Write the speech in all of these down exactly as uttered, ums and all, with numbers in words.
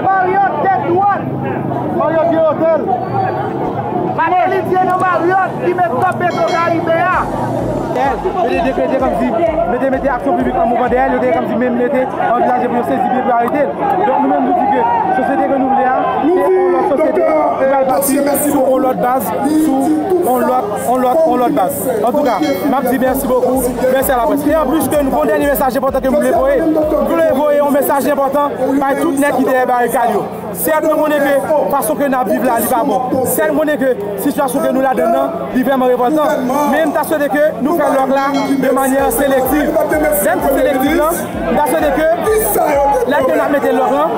Marriott tèt dwat. Marriott gen otèl. Martelly di e nan Marriott ki met kòb Petro Caribe a. Yo te dekrete kòmsi, yo te mete aksyon piblik an mouvman dèyè l, yo te kòmsi menm mete anvizaje pou yo sezi byen pou yo arete l. Donk nou menm nou di ke sosyete ke nou vle a, se yon lòt sosyete ki pral pati sou yon lòt baz, sou yon lòt, yon lòt, yon lòt baz. Antouka, m ap di mèsi bokou, mèsi a laprès. E anplis ke nou gon dènye mesaj enpòtan ke m vle voye. M vle voye yon mesaj enpòtan bay tout nèg ki dèyè barikad yo. Sèt, nou konnen ke fason ke n ap viv la, li pa bon. Sèt, nou konnen ke sitiyasyon ke nou ladan nan, li vrèman revòltan. Men m ta swete ke nou fè lòk la de manyè selektiv. Lè m di selektiv lan, m ta swete ke lè ke n ap mete lòk lan,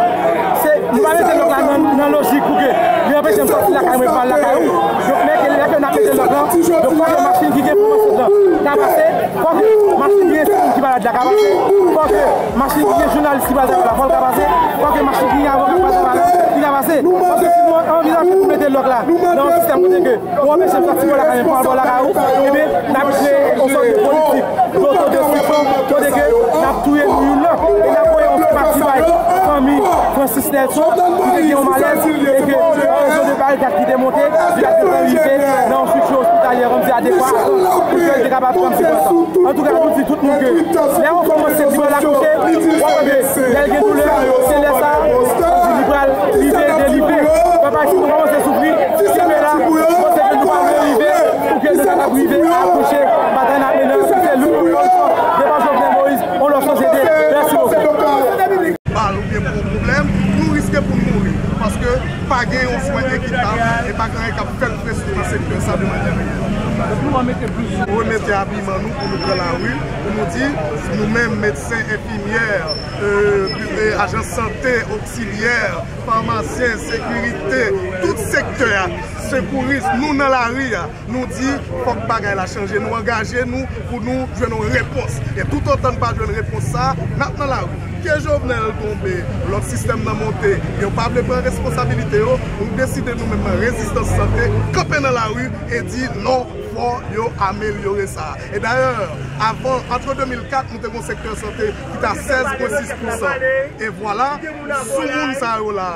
se, nou pa mete lòk la nan, nan lojik pou ke li anpeche m sòti lakay mwen pou al lakay ou. Donk, men ke lè ke n ap mete lòk lan, donk fò ke machin ki gen pou mwen sot lan ka pase, fò ke machin ki gen moun ki malad la ka pase, fò ke machin ki gen jounalis ki pral travay la, fò l ka pase, fò ke machin ki gen avoka ki pral travay la, li ka pase. Paske si nou anvizaje pou mete lòk la nan yon sistèm kote ke ou anpeche m sòti bò lakay mwen pou al bò lakay ou, ebyen, n ap kreye yon sòt de politik dotodestriksyon, kote ke n ap touye nou youn nan, e n ap voye yon senpati bay fanmi Francis Nelson, ki te gen yon malèz, e ke an rezon de barikad ki te monte, li pa te rive nan yon estrikti ospitalyè kòmsi adekwa, pou ke l te kapab pran sipò sa. Antouka, nou di tout moun ke lè yon fanm ansent li pral akouche, w ap wè ke lè l gen doulè, se lè sa a, li pral rive delivre. Pèp ayisyen, nou kòmanse soufri, kenbe la, panse ke nou pa vle rive, pou ke nou kapab rive akouche, batay n ap mennen an, se lout pou yon lòt fwa, devan Jovenel Moïse, yon lòt sosyete. Mèsi bokou. Bal oubyen gwo pwoblèm, nou riske pou n mouri. Paske pa gen yon swen ekitab e pa gen anyen k ap fèt presis nan sektè sa de manyè reyèl. Remete abiman nou pou nou pran lari, pou nou di, nou menm, medsen, enfimyè, e, e, ajan sante, oksilyè, famasyen, sekirite, tout sektè a, sekouris, nou nan lari a, nou di, fòk bagay la chanje, nou angaje nou pou nou jwenn yon repons. E toutotan n pa jwenn repons sa a, n ap nan lari. Ke Jovenel tonbe, lòt sistèm nan monte, yo pa vle pran responsabilite yo, nou deside nou menm nan rezistans sante, kanpe nan lari e di non, fò yo amelyore sa. E dayè, avan, antre de mil kat, nou te gon sektè sante ki t a sèz pwen sis pousan. E vwala, sou moun sa yo la,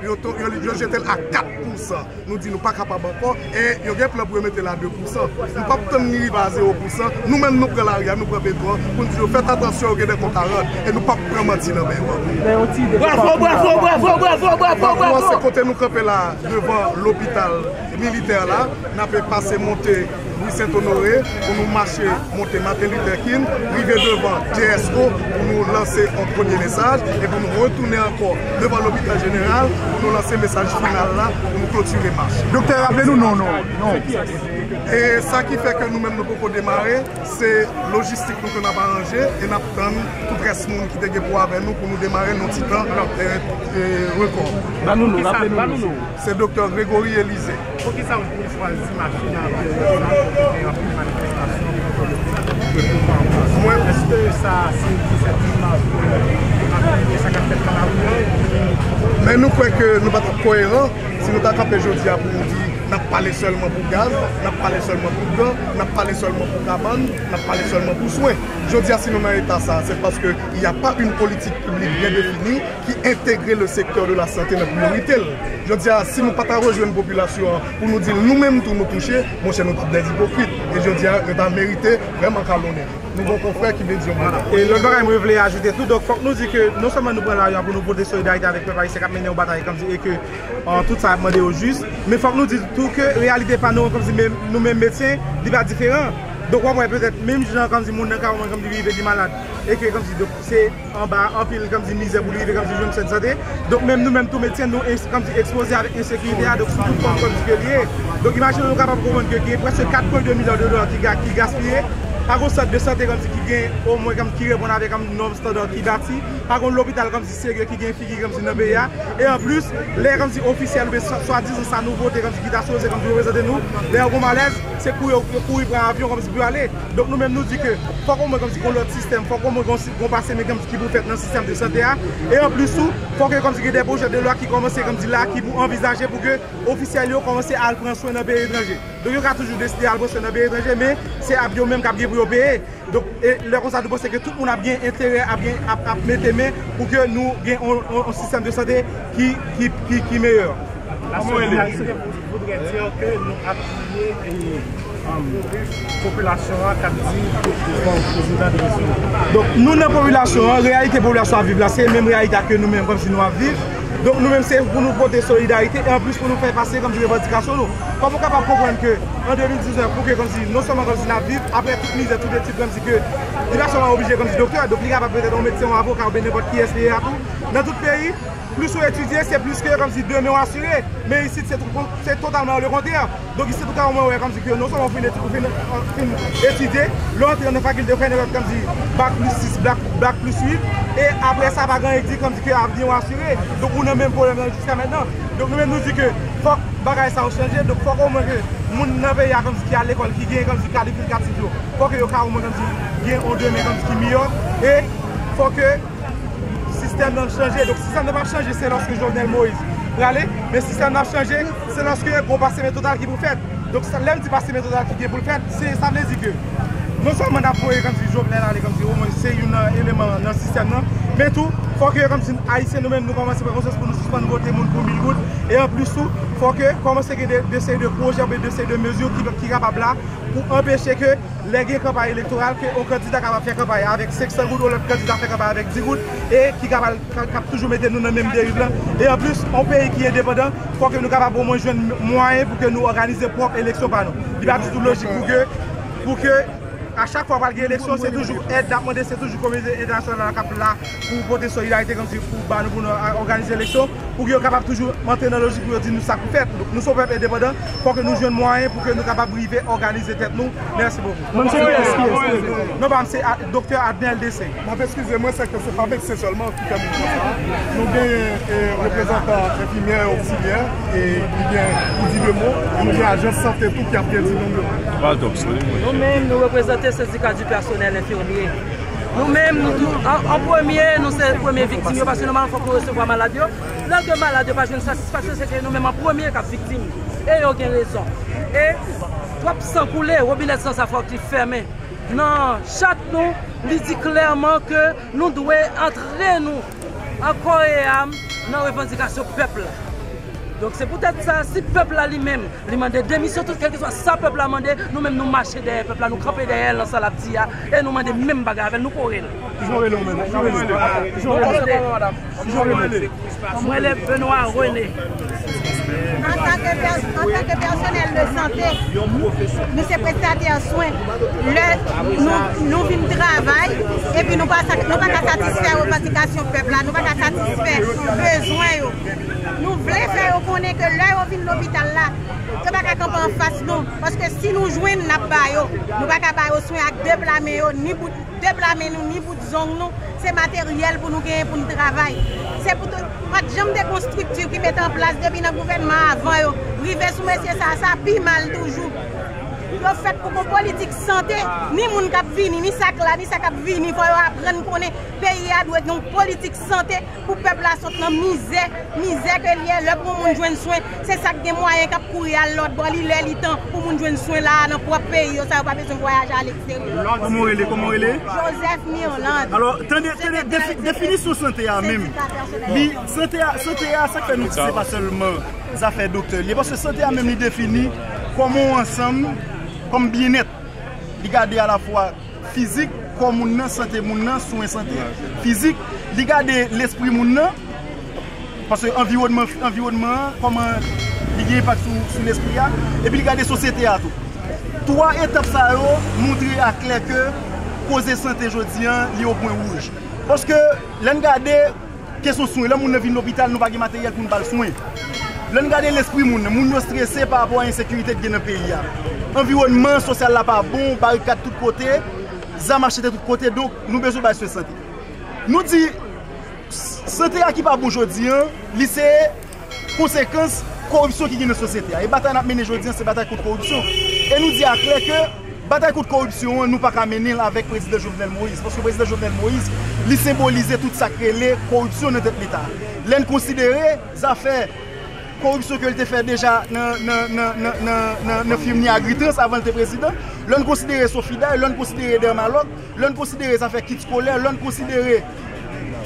yo, to- yo, yo jete l a kat pousan. Nou di nou pa kapab ankò, e yo gen plan pou yo mete l a de pousan. Nou p ap tann li rive a zewo pousan. Nou menm nou pran lari a, nou pran beton an, pou n di yo fèt atansyon, yo gen de kont a rann, e nou p ap pran manti nan men yo ankò. Bravo, bravo, bravo, bravo, bravo, bravo, bravo. Se kote nou kanpe la, devan lopital militè la, n ape pase monte Louis Saint Honoré, pou nou mache monte Martin Luther King, rive devan J S O pou nou lanse yon premye mesaj, e pou nou retounen ankò devan lopital jeneral pou nou lanse mesaj final la, pou nou klotire mach. Doktè, raple nou non, non, non. E sa ki fè ke nou menm nou poko demare, se lojistik nou ke n ap aranje, e n ap tann tout rès moun ki te gen pou avè nou, pou nou demare nan ti tan, e, e, rekò. Ban nou non, raple nou non. Se Doktè Gregory Elysée. Poukisa w chwazi machin nan apre sa, pou gen anpil manifestasyon kont politik de pouvwa an Frans? Mwen, èske sa se yon ti sèt imaj pou anpil de sa k ap fèt nan lari an? Men nou kwè ke nou pa t ap koyeran si nou ta kanpe jodi a pou nou di n ap pale sèlman pou gaz, n ap pale sèlman pou gan, n ap pale sèlman pou kabann, n ap pale sèlman pou swen. Jodi a, si nou nan eta sa, se paske il y a pas une politique publique bien définie ki entegre le secteur de la santé nan priyorite l. Jodi a, si nou pa ta rejwenn popilasyon an pou nou di l nou menm tou nou touche, monchè, nou t ap dèz ipokrit. E jodi a, yo ta merite vrèman kalonnen. Nou gon konfrè ki vle di yon bagay. E lòt bagay mwen vle ajoute tou, donk fòk nou di ke non sèlman nou pran lari a pou nou pote solidarite avèk pèp ayisyen k ap mennen yon batay kòmsi e ke, euh, tout sa y ap mande yo jis, men fòk nou di tou ke reyalite pa nou an kòmsi menm, nou menm medsen, li pa diferan. Donk w ap wè petèt menm jan kòmsi moun nan ka wè kòmsi li rive li malad e ke kòmsi donk se anba anpil kòmsi mizè pou li rive kòmsi jwenn swen de sante. Donk menm nou menm tou medsen nou ens- kòmsi ekspoze avèk ensekirite a, donk sou tout fòm kòmsi ke li ye. Donk imajine w, nou kapab konprann ke gen prèske kat pwen de milyon de dola ki ga- ki gaspiye, pa gon sant de sante kòmsi ki gen omwen kòmsi ki reponn avèk kòmsi nòm estanda ki bati, pa gon lopital kòmsi serye ki gen figi kòmsi nan peyi a. E anplis, lè kòmsi ofisyèl oubyen swa- swadizan sa nouvote kòmsi ki ta sipoze kòmsi reprezante nou, lè yo gon malèz, se kouri, yo kouri pran avyon kòmsi pou yo ale. Donk nou menm nou di ke fòk omwen kòmsi gon lòt sistèm, fòk omwen gon si- gon pase men kòmsi ki pou fèt nan sistèm de sante a. E anplis tou, fòk kòmsi gen de pwojè de lwa ki kòmanse kòmsi la, ki pou anvizaje pou ke ofisyèl yo kòmanse al pran swen nan peyi etranje. Yo ka toujou deside al bòse nan peyi etranje, men se ap yo menm k ap gen pou yo peye. Donk, e lè konsa, nou panse ke tout moun ap gen enterè, ap gen, ap, ap mete men pou ke nou gen yon, yon, yon sistèm de sante ki, ki, ki, ki meyè. La solidarité voudrait dire que nou apiye e, um, popilasyon an k ap di ke prezidan dwe sove. Donk, nou nan popilasyon an, reyalite popilasyon ap viv la, se menm reyalite ke nou menm kòmsi nou ap viv. Donk, nou menm, se pou nou pote solidarite e anplis pou nou fè pase kòmsi revandikasyon nou. Fòk nou kapab konprann ke an de mil diznèf, pou ke kòmsi, non sèlman kòmsi n ap viv, apre tout mizè, tout etid, kòmsi ke li pa sèlman oblije kòmsi doktè, donk li kapab petèt yon medsen, yon avoka, oubyen nenpòt kiyès li ye a tou. Nan tout peyi, plis ou etidye, se plis ke kòmsi demen w asire. Men isit, se tou-, se totalman lekontrè. Donk isit, ou ka omwen wè kòmsi ke non sèlman ou fin eti-, ou fin, fin etidye, lè w antre nan fakilte, ou fè nenpòt kòmsi bak plis sis, bak, bak plis uit, e apre sa, pa gen anyen ki di kòmsi ke avni w asire. Donk ou nan menm pwoblèm nan jiska mentnan. Donk nou menm, nou di ke fòk bagay sa yo chanje. Donk fòk omwen ke moun nan peyi a kòmsi ki al lekòl, ki gen kòmsi kalifikatif yo, fòk yo ka omwen kòmsi gen yon demen kòmsi ki miyò. E fòk ke sistèm nan chanje. Donk sistèm nan p ap chanje se lòske Jovenel Moïse prale, men sistèm nan ap chanje se lòske gon pase men total ki pou fèt. Donk sa, lè m di pase men total ki gen pou l fèt, se, sa vle di ke non sèlman n ap voye kòmsi Jovenel ale kòmsi omwen se youn nan eleman nan sistèm nan, men tou fòk ke kòmsi Ayisyen nou menm nou kòmanse pran konsyans pou nou sispann vote moun pou mil goud. E anplis tou, fòk ke kòmanse gen de, de seri de pwojè oubyen de seri de mezi ki, ki kapab la pou anpeche ke lè gen kanpay elektoral, ke yon kandida kapab fè kanpay avèk senk san goud, yon lòt kandida fè kanpay avèk dis goud, e ki kapab, ka-, k ap toujou mete nou nan menm deriv lan. E anplis, yon peyi ki endepandan, fòk ke nou kapab omwen jwenn mwayen pou ke nou òganize pwòp eleksyon pa nou. Li pa ditou lojik pou ke, pou ke a chak fwa pral gen eleksyon, se toujou èd n ap mande, se toujou kominote entènasyonal la k ap la pou pote solidarite kòmsi pou ba nou, pou nou a-, òganize eleksyon, pou ke yo kapab toujou antre nan lojik pou yo di nou sa k pou fèt. Donk, nou se yon pèp endepandan, fòk ke nou jwenn mwayen pou ke nou kapab rive òganize tèt nou. Mèsi bokou. Mwen se kiyès, kiyès, kiyès? Non, pa m se a-, Doktè Adnel Dessain. M ap eskize mwen, se ke se pa medsen sèlman ki fè mouvman sa a. Nou genyen, e, reprezantan enfimyè, oksilyè, e ki gen pou di de mo, e nou gen ajans sante tou ki ap gen di nou de mo. Nou menm, nou reprezante sendika di pèsonèl enfimyè. Nou menm, nou tou, an, an premye, nou se premye viktim yo, paske nòmalman fòk nou resevwa malad yo. Lè ke malad yo pa jwenn satisfaksyon, se ke nou menm an premye k ap viktim. E yo gen rezon. E twòp san koule, wobinè san sa fòk li fèmen. Nan chat nou, li di klèman ke nou dwe antre nou an kò e am nan revandikasyon pèp la. Donk, se poutèt sa, si pèp la li menm, li mande demisyon, tout kèlkeswa sa pèp la mande, nou menm nou mache dèyè pèp la, nou kanpe dèyè l nan sa l ap di a, e nou mande menm bagay avè l, nou kore l. Kijan w rele w menm? Kijan w rele w? Kijan w rele w? Kijan w rele w? Mwen rele Benoît René. Antanke pè-, antanke pèsonèl de sante, nou se prestatè swen. Lè nou, nou vin travay, epi nou pa sa, nou pa ka satisfè revandikasyon pèp la, nou pa ka satisfè bezwen yo. Nou vle fè yo konnen ke lè yo vin lopital la, yo pa ka kanpe anfas nou, paske si nou jwenn, n ap ba yo. Nou pa ka ba yo swen ak de pla men yo, ni bout de pla men nou, ni bout zong nou. Se materyèl pou nou genyen pou n travay. Se pou tout, pa t janm te gon estrikti ki mete an plas depi nan gouvènman avan yo. Rive sou mesye sa, sa pi mal toujou. Yo fèt pou gon politik sante, ni moun k ap vini, ni sa k la, ni sa k ap vini, fò yo aprann konnen peyi a dwe gen yon politik sante pou pèp la sot nan mizè, mizè ke l ye. Lè pou yon moun jwenn swen, se sa k gen mwayen k ap kouri al lòt bò, li lè li tan pou moun jwenn swen la a nan pwòp peyi yo, sa yo pa bezwen vwayaje aleksteryè. Kòman w rele? Kòman w rele? Joseph Mirlande. Alò, tande, tande, defi-, definisyon sante a menm. Li, sante a, sante a, sa k fè nou di se pa sèlman zafè doktè li ye, paske sante a menm li defini kòman yon ansanm, kòm byennèt. Li gade alafwa fizik, kò moun nan, sante moun nan, swen sante fizik. Li gade lespri moun nan, paske anviwònman, anviwònman an, kòman li gen enpak sou, sou lespri a, epi li gade sosyete a tou. Twa etap sa yo montre aklè ke koze sante jodi a, li o pwen wouj. Paske lè n gade kesyon swen, lè moun nan vin lopital, nou pa gen materyèl pou n ba l swen. Lè n gade lespri moun nan, moun yo estrese pa rapò a ensekirite k gen nan peyi a. Anviwònman sosyal la pa bon, barikad tout kote, zam ap chante tout kote, donk nou bezwen bay swen sante. Nou di, s-, sante a ki pa bon jodi a, li se konsekans koripsyon ki gen nan sosyete a. E batay n ap mennen jodi a, se batay kont koripsyon. E nou di aklè ke batay kont koripsyon an, nou pa ka mennen l avèk prezidan Jovenel Moïse, paske prezidan Jovenel Moïse, li senbolize tout sa k rele koripsyon nan tèt Leta. Lè n konsidere zafè Koripsyon ke l te fè deja nan, nan, nan, nan, nan, nan, nan fim ni Agritrans avan l te prezidan, lè n konsidere Sofiday, lè n konsidere Dermalòk, lè n konsidere zafè kit skolè, lè n konsidere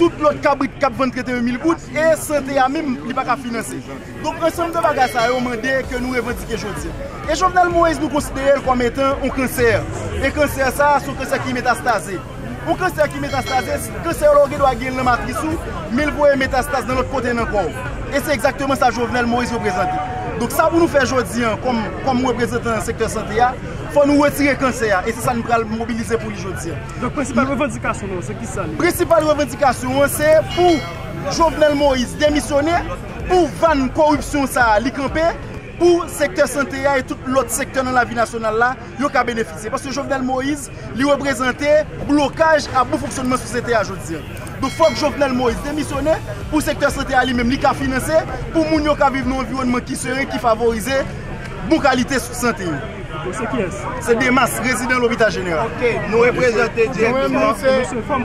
tout lòt kabrit k ap vann trannteyen mil goud, e sante a menm, li pa ka finanse. Donk, ansanm de bagay sa yo mande ke nou revandike jodi a. E Jovenel Moïse, nou konsidere l kòm etan yon kansè. E kansè sa a, se yon kansè ki metastaze. Yon kansè ki metastaze, kansè yo la ou gen dwa gen l nan matris ou, men l voye metastaz nan lòt kote nan kò w. E se egzakteman sa Jovenel Moïse reprezante. Donk, sa pou nou fè jodi a, kòm, kòm reprezantan sektè sante a, fò nou retire kansè a. E se sa nou pral mobilize pou li jodi a. Donk, prensipal revandikasyon nou, se ki sa li? Prensipal revandikasyon an, se pou Jovenel Moïse demisyone, pou vàn koripsyon sa a, li kanpe, pou sektè sante a e tout lòt sektè nan lavi nasyonal la, yo ka benefisye. Paske Jovenel Moïse, li reprezante blokaj a bon fonksyònman sosyete a jodi a. Donk, fòk Jovenel Moïse demisyone pou sektè sante a li menm, li ka finanse, pou moun yo ka viv nan yon anviwònman ki seren, ki favorize bon kalite sante yo. Ou se kiyès? Se Demas, rezidan Lopital Jeneral. Ok, nou reprezante direktman. Nou se,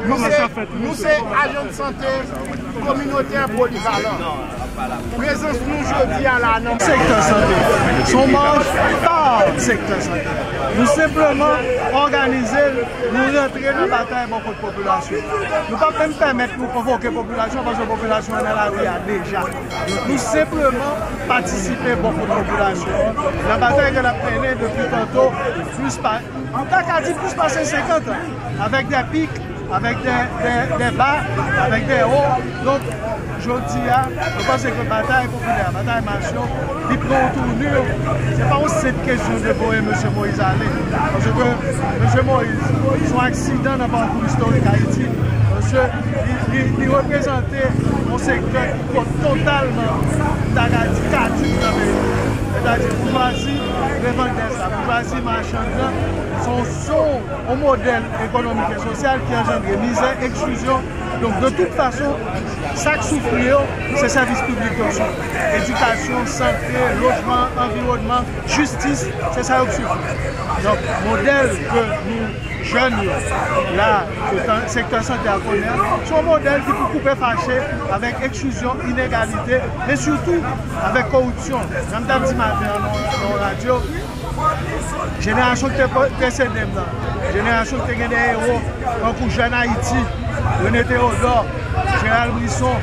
nou se, nou se ajan de sante kominotè polivalan. Prezans nou jodi a la nan sektè sante, se yon mach pa sektè sante. Nou senpleman òganize l, nou rantre nan batay bò kot popilasyon. Nou p ap menm pèmèt nou konvoke popilasyon paske popilasyon an nan lari a deja. Nou senpleman patisipe bò kot popilasyon an nan batay ke n ap mennen depi tanto plis pa, nou ta ka di plis pase senkant an, avèk de pik, avèk de, de, de ba, avèk de wo. Donk, jodi a, nou panse ke batay popilè, batay mas yo, li pran yon tournure. Se pa yon senp kesyon de voye mesye Moïse ale. Paske mesye Moïse, se yon aksidan nan pakou istorik Ayiti. Mesye, li, li, li reprezante yon sektè ki kont totalman, m ta ka di, kaduk nan peyi. Sètadi, boujwazi revandè sa, boujwazi machann nan, se yon, se yon modèl ekonomik e sosyal ki anjandre mizè, eksklizyon. Donk, de tout fason, sa k soufri yo, se sèvis piblik yo k soufri. Edikasyon, sante, lojman, anviwònman, jistis, se sa yo k soufri. Donk, modèl ke nou, jèn yo, la, sektè, sektè sante a konnen an, se yon modèl ki pou koupe fache avèk eksklizyon, inegalite, men sitou avèk koripsyon. Jan m t ap di maten an nan, nan yon radyo, jenerasyon ki te pre-, presede m nan, jenerasyon ki te gen de ewo, tankou Jèn Ayiti, René Théodore, Gérald Brisson,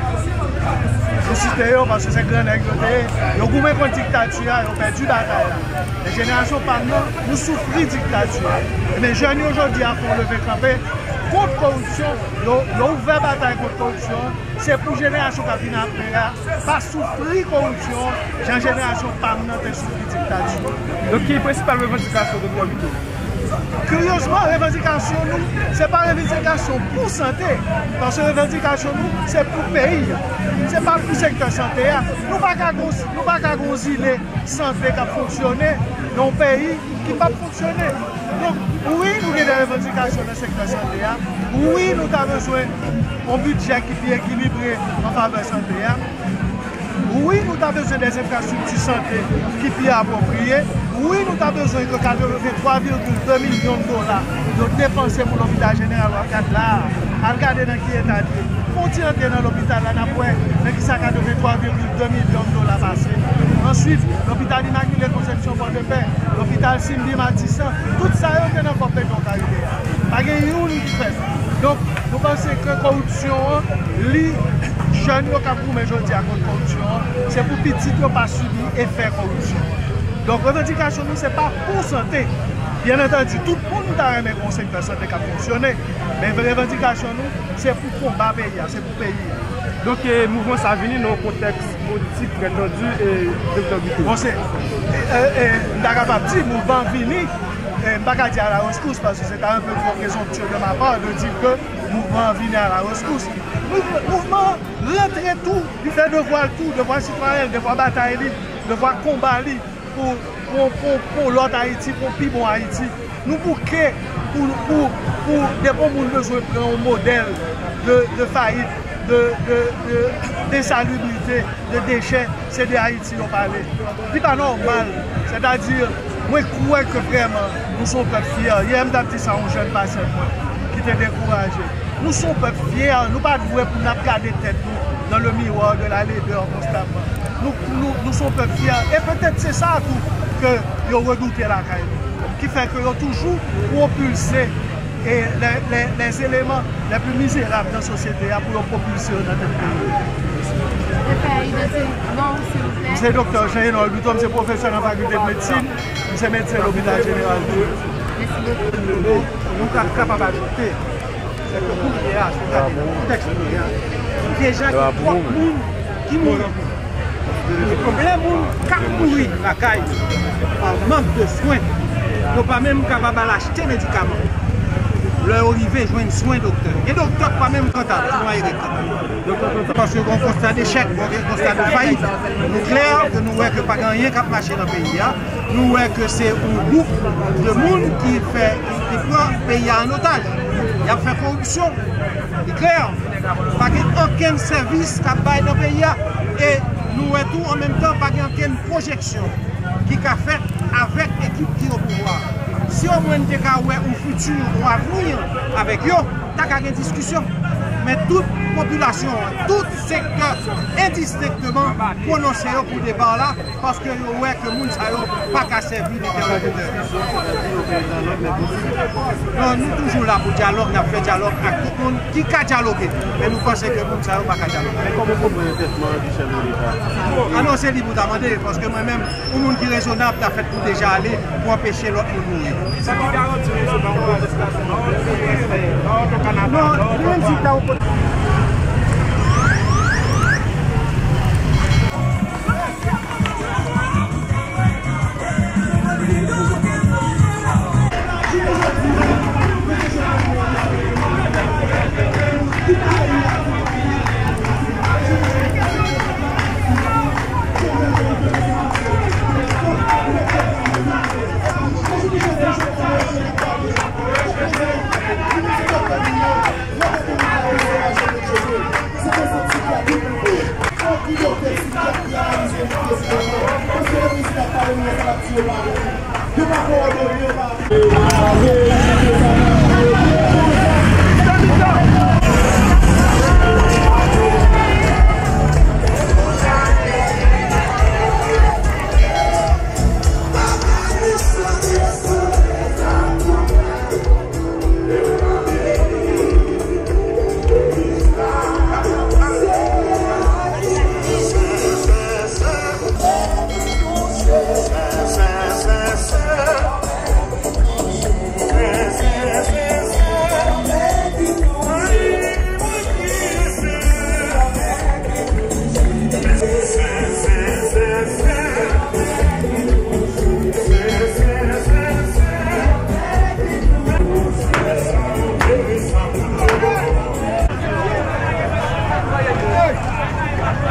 nou site yo paske se gran nèg yo te ye. Yo goumen kont diktati a, yo pèdi batay la. Men jenerasyon pa m nan, nou soufri diktati a. Men jèn yo jodi a fè yon leve kanpe kont koripsyon, yo, yo ouvè batay kont koripsyon an. Se pou jenerasyon k ap vin apre a pa soufri koripsyon jan jenerasyon pa m nan te soufri diktati. Donk, ki prensipal revandikasyon Doktè Vito? Kiryezman, revandikasyon nou, se pa revandikasyon pou sante, paske revandikasyon nou, se pou peyi a. Se pa pou sektè sante a. Nou pa ka gon, nou pa ka gon zile sante k ap fonksyone nan yon peyi ki p ap fonksyone. Donk, wi, nou gen de revandikasyon nan sektè sante a. Wi, nou ta bezwen yon bidjè ki pi ekilibre an favè sante a. Wi, nou ta bezwen de enfrastrikti sante ki pi apwopriye. Wi, nou ta bezwen ke katrevenntwa virgil de milyon dola yo depanse pou lopital jeneral Wakad la a. Al gade nan ki eta l ye. Fè yon ti antre nan lopital la, n ap wè nan kisa katrevenntwa virgil de milyon dola pase. Answit, lopital Imakile Konsepsyon Pòdepè, lopital Simbi Matisan, tout sa yo te nan kòb Petwokaribe a. Pa gen youn ki fèt. Donk, nou panse ke koripsyon an, li, jèn yo k ap goumen jodi a kont koripsyon an, se pou pitit yo pa sibi efè koripsyon. Donk, revandikasyon nou, se pa pou sante. Byen antandi, tout moun ta renmen gen yon sektè sante k ap fonksyone, men revandikasyon nou, se pou konba peyi a, se pou peyi a. Donk, eh, mouvman sa vini nan yon kontèks politik trè tandi, eh, Doktè Vito. Bon, se, eh, eh, m ta kapab di, mouvman vini, eh, m pa ka di à la rescousse, paske se ta un peu trop présomptueux de ma part de dire que mouvman an vini à la rescousse. Mouv-, mouvman an rantre tou, li fè devwa l tou, devwa sitwayen l, devwa batay li, devwa konba li pou, pou, pou, pou lòt Ayiti, pou pi bon Ayiti. Nou bouke pou, pou, pou depi yon moun bezwen pran yon modèl de, de fayit, de, de, de, de ensalibrite, de dechè, se de Ayiti yo pale. Li pa nòmal. Sètadi, mwen kwè ke vrèman, nou se yon pèp fyè. Yè, m t ap di sa yon jèn pasyant mwen, ki te dekouraje. Nou se yon pèp fyè. Nou pa dwe pou n ap gade tèt nou dans le miroir de la laideur constamment. Nou, nou, nou se yon pèp fyè. E petèt se sa tou ke yo redoute lakay nou. Ki fè ke yo toujou pwopilse e les, les, les éléments les plus misérables nan sosyete a pou yo pwopilse yo nan tèt peyi. Doktè, non, silvouplè. M se Doktè Jean Renold Buteau, m se pwofesè nan fakilte de medsin, m se medsen lopital jeneral tou. Mèsi bokou. Nou ka, kapab ajoute, se ke kounye a, sou gade nan kontèks nou ye a, deja gen twòp moun ki mouri. Gen plen moun k ap mouri lakay yo, pa mank de swen. Yo pa menm kapab al achte medikaman. Lè yo rive jwenn swen doktè, gen doktè k pa menm kantab, ki nwaye rèk kantab. Paske gen yon konsta dechèk, gen yon konsta de fayit. Nou klè ke nou wè ke pa gen anyen k ap mache nan peyi a. Nou wè ke se yon gwoup de moun ki fè, ki, ki pran peyi a an otaj. Y ap fè koripsyon. Li klè, pa gen okenn sèvis k ap bay nan peyi a. E nou wè tou, an menm tan, pa gen okenn pwojeksyon ki ka fèt avèk ekip ki o pouvwa. Si omwen n te ka wè yon fiti, yon avni avèk yo, ta ka gen diskisyon. Men tout popilasyon an, tout sektè, endistenkteman, pwononse yo pou depa la, paske yo wè ke moun sa yo pa ka sèvi de entèlokitè. Non, nou toujou la pou dyalòg, n ap fè dyalòg ak tout moun ki ka dyaloge, men nou panse ke moun sa yo pa ka dyaloge. Men kòman w konprann entètman Michel Monica? A non, se li pou ta mande, paske mwen menm, yon moun ki rezonab ta fèt pou deja ale pou anpeche lòt moun mouri. Sa ki garanti nou se pa yon pwotestasyon, pa yon pwotestasyon, pa yon kanada, non, pa yon menm si ta yon pwotestasyon.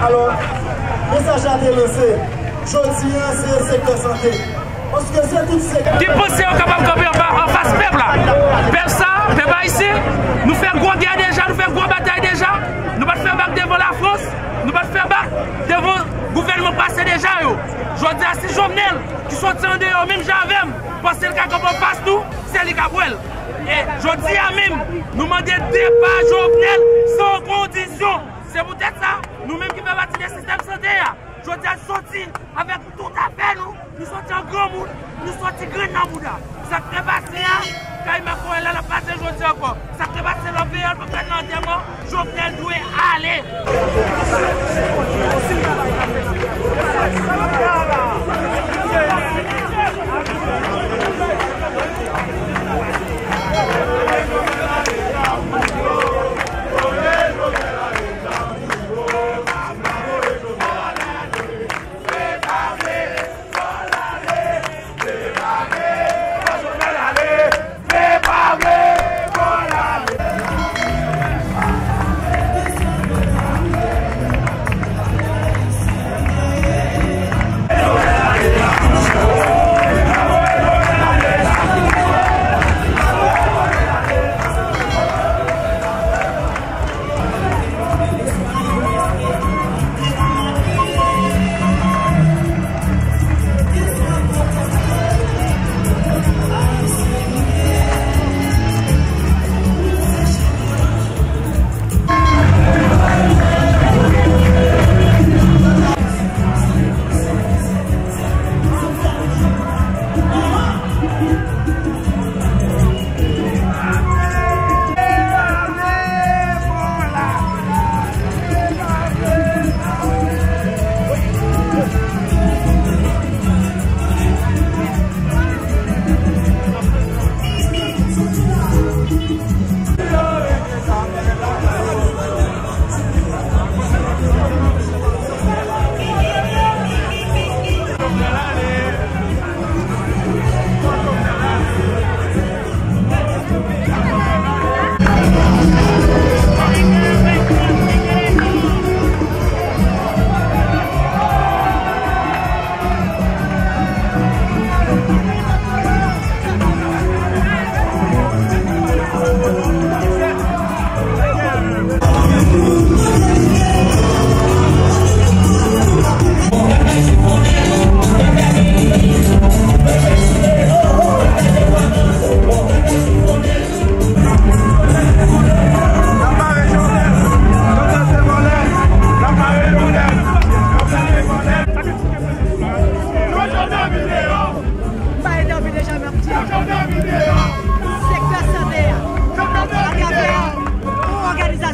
Alò, mesaj la te lanse. Jodi a, se sektè sante. Paske se tout sektè. Ki panse yo kapab kanpe anfa-, anfas pèp la. Pèp sa, pèp ayisyen, nou fè gwo gè deja, nou fè gwo batay deja. Nou pa t fè bak devan Lafrans, nou pa t fè bak devan gouvènman pase deja yo. Jodi a, si Jovenel, ki soti andeyò menm jan avè m, panse l ka kanpe anfas nou, se li k ap wè l. E jodi a menm, nou mande depa Jovenel san kondisyon. Se poutèt sa, nou menm ki fè pati de sistèm sante a, jodi a soti avèk tout afè nou, nou soti an granmoun, nou soti grenn nan bouda. Sa k te pase a, kay Makoyè la, l ap pase jodi ankò. Sa k te pase lòt peyi a, l pap fèt nan antèman, Jovenel dwe ale.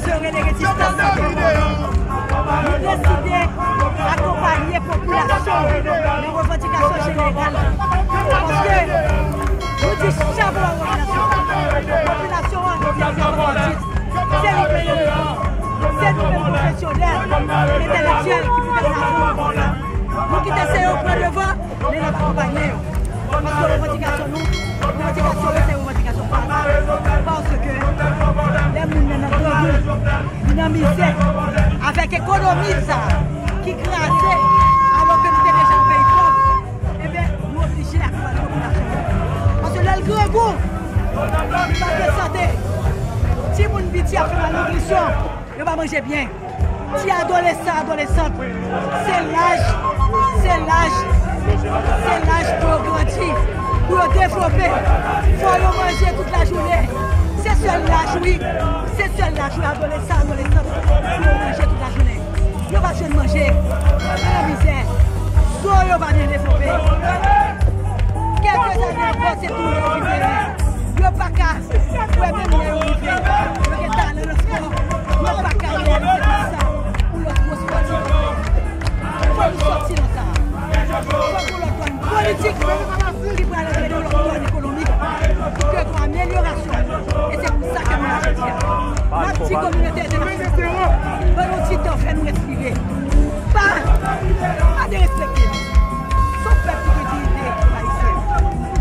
Yo rele rezistans sante. Nou deside akonpanye popilasyon nan revandikasyon jeneral. Paske nou di chapo a popilasyon. Popilasyon an, nou di se li ki gen devan. Se nou menm pwofesyonèl, entelektyèl ki pou te nan aksyon. Nou kite se yo pran devan. Men n ap akonpanye yo. Paske revandikasyon nou, revandikasyon yo se revandikasyon pa nou. Paske lè moun nan nan grangou, li nan mizè, avèk ekonomi sa a ki kraze, alò ke nou te deja yon peyi pòv, enben, nou oblije akonpanye popilasyon an. Paske lè l grangou, li pa gen sante. Timoun piti ap fè malnitrisyon. Yo pa manje byen. Ti adolesan, adolesant, se laj, se laj, se laj pou yo grandi, pou yo devlope. Fò yo manje tout lajounen. Se sèl laj, wi. Se sèl laj, wi, adolesan, adolesant, pou yo manje tout lajounen. Yo pa jwenn manje. Yo nan mizè. Zo yo pa byen devlope. Kèlke zane ankò, se tou yo vin genyen. Yo pa ka wè menm lè yo rive. Yo gen talan nan spò. Yo pa ka reyalize tout sa pou lòt gwo spòtif. Fò nou sòti nan sa. Fò gon lòt dòn politik ki pral antre nan lòt dòn ekonomik pou ke gon amelyorasyon. E se pou sa ke nou la jodi a. N ap di kominote entènasyonal, ban nou ti tan, fè nou respire. Pa, pa derespekte nou. Se yon pèp ki gen diyite, pèp ayisyen.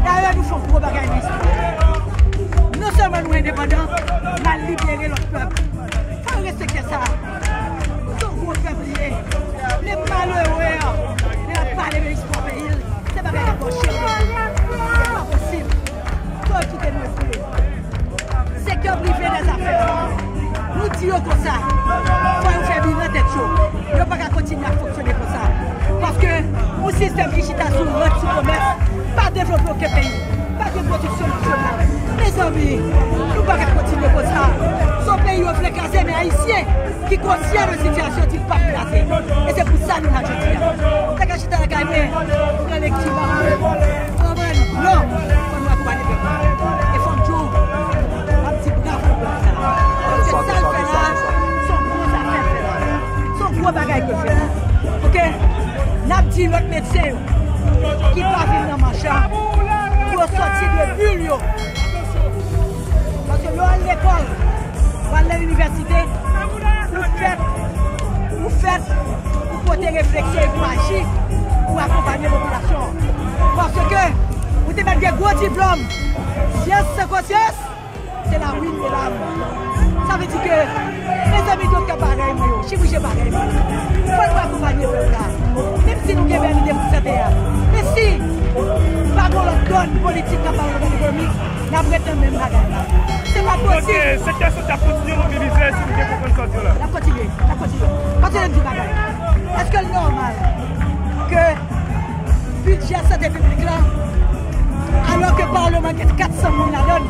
Dayè, nou fè yon gwo bagay nan istwa. Non sèlman nou endepandan, n al libere lòt pèp. Fò yo respekte sa. Se yon gwo pèp li ye. Men malere an, lè l ap pale de istwa peyi l, se bagay debòche. Se pa posib. Fò yo kite nou espere. Sektè prive dèzafè. Nou di yo konsa, fò yo fè bilan tèt yo. Yo pa ka kontinye ap fonksyone konsa. Paske yon sistèm ki chita sou rant, sou komès, pa devlope okenn peyi. Pa gen pwodiksyon nasyonal. Mezanmi, nou pa ka kontinye konsa. Se yon peyi yo vle kraze, men Ayisyen ki konsyan de sitiyasyon di l p ap kraze. E se pou sa nou la jodi a. Ou ta ka chita lakay mwen, pran lekti, pran bal. Non, fò nou akonpanye pèp la. E fò m di w, m ap di bravo pou pèp sa. Paske sa l fè la, se yon gwo zafè l fè la. Se yon gwo bagay ke l fè la. Oke? N ap di lòt medsen yo ki pa vin nan mach la pou yo sòti de bil yo. Paske lè w al lekòl, w al nan inivèsite, ou fèt, ou fèt pou pote refleksyon e pou aji, pou akonpanye popilasyon an. Paske ou te mèt gen gwo diplòm, syans san konsyans, se la ruine de l'âme. Sa vle di ke, mezanmi, doktè parèy mwen yo, chirijyen parèy mwen yo, fò nou akonpanye pèp la. Menm si nou gen vènite pou sante a, men si pa gen lòt dòn politik k ap ba yo lòt ekonomi, n ap ret nan menm bagay la. Se pa posib. Donk, eh, sektè sante ap kontinye mobilize, si m byen konprann sa w di yo la. N ap kontinye, n ap kontinye. Kontinye n di bagay. Èske l nòmal ke bidjè sante piblik la, alò ke palman gen kat san moun ladan l,